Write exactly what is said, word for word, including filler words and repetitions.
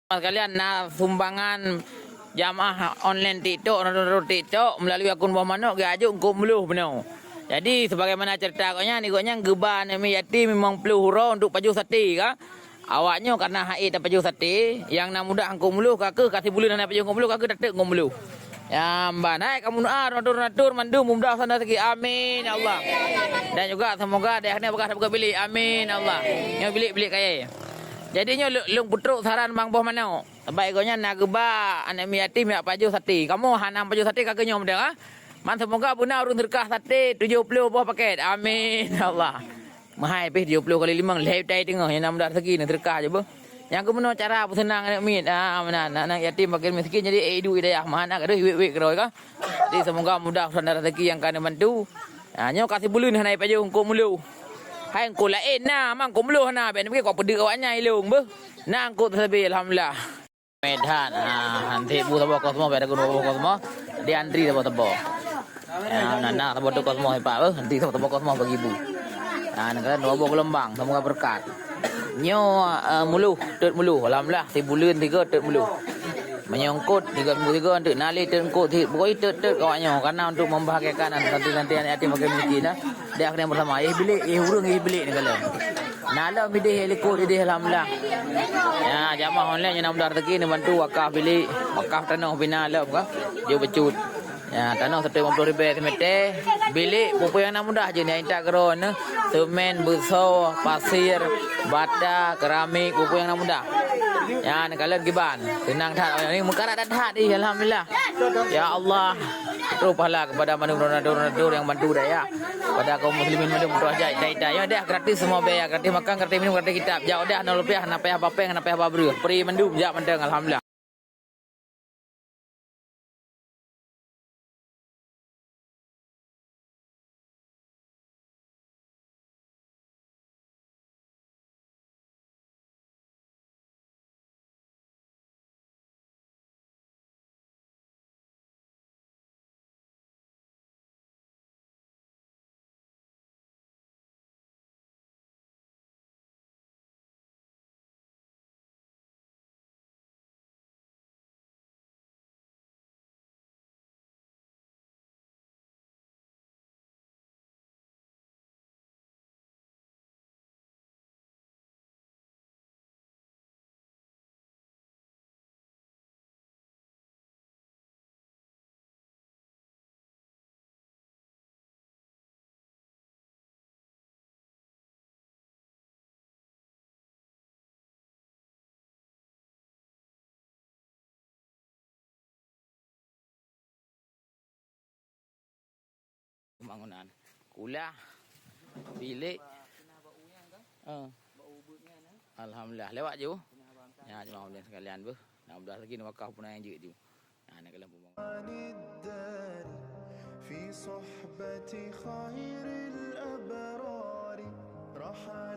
Sekalian na sumbangan jamaah online TikTok, nonton TikTok melalui akun Boh Manok geujak Eungkôt Meuluh bunoe. Jadi sebagaimana cerita gobnyan, gobnyan geuba aneuk miet yatim limong ploh uroe untuk pajoh sate ka. Awaknyoe kana hase tapajoh sate, nyang na mudah Eungkôt Meuluh ka keuh, ka sibuleuen hana pajoh Eungkôt Meuluh ka keuh tateuk Eungkôt Meuluh. Nyang ban hai kamoe doa, donatur-donatur mandum mudah sana sikit. Amin ya Allah. Dan juga semoga dayah nyoe bagah dapat bilik. Amin ya Allah. Nyoe bilik-bilik kayèe. Jadi nyoe lôn peutrok saran Bang Boh Manok. Sabab gobnyan na geuba aneuk miet yatim jak pajoh sate. Kamoe hana pajoh sate ka keuh nyoe meudeh, ha? Man semoga beuna ureueng seudeukah sate tujoh ploh boh paket. Amin ya Allah. Meuhai pih tujoh ploh kali limong, lhèe juta teungoh, nyang na mudah rezeki neuseudeukah jih beuh. Nyang keuh meunoe cara peuseunang aneuk miet, ah, meunan, aneuk yatim fakir miskin jadi ék iduek i dayah, meuhana gadôh wék-wék keudroe ka. Jadi semoga mudah urusan rezeki nyang ka neubantu. Ah, nyoe ka sibuleuen hana jipajoh Eungkôt Meuluh. Hai Eungkôt laén na, ma Eungkôt Meuluh hana, bèk neupike kok peudeuk awaknyan ilong beuh. Na Eungkôt sabe, alhamdulillah. Ramé that, ha, han tiep bu saboh kosmo, bèk takheun saboh kosmo, di antri saboh-saboh. Ha, na, na saboh tu kosmo sipak, eh, antri saboh-saboh kosmo bagi bu. Ha, nyan keuh dua boh geulumbang, semoga beureukat. Nyoe, eh, Meuluh, teut Meuluh, alhamdulillah, sibuleuen tiga teut Meuluh. Meunyoe Eungkôt, tiga minggu tiga teut, na lé teut Eungkôt, si-, pokoknya teut-teut awaknyoe, karena untuk membahagiakan santri-santri aneuk yatim fakir miskin, nah. Deh, akhirnya bersama, eh, bilik, eh, ureueng, eh, bilik ni kala. Na lom ideh likot ideh, alhamdulillah. Ya, jamaah online nyang na mudah rezeki neubantu wakaf bilik, wakaf tanoh bina lom ka. Jeuet bacut. Ya, tanoh seratus lima puluh ribu simète, bilik peue-peue nyang na mudah jeuet, nyang intat keudroe neuh, semen, beusoe, pasir, bata, keramik, peue-peue nyang na mudah. Ya, neukalon kiban. Seunang that, ni meukarat that, that, ih, alhamdulillah. Ya Allah, troh pahala kepada mandum donatur-donatur nyang bantu dayah. Pada kaum muslimin mandum troh jak ita-ita. Ya dah, gratis semua biaya, gratis makan, gratis minum, gratis kitab. Jak dah, na rupiah, na payah ba péng, na payah ba breueh. Free mandum, jak mantong, alhamdulillah. Pembangunan. Kulah, bilik. Eh. Alhamdulillah, lewat ju. Ya, jemaah sekalian beuh. Alhamdulillah lagi ni wakaf pun yang jeuet ju. Nah, nak kalam pembangunan. في صحبة خير الأبرار رحى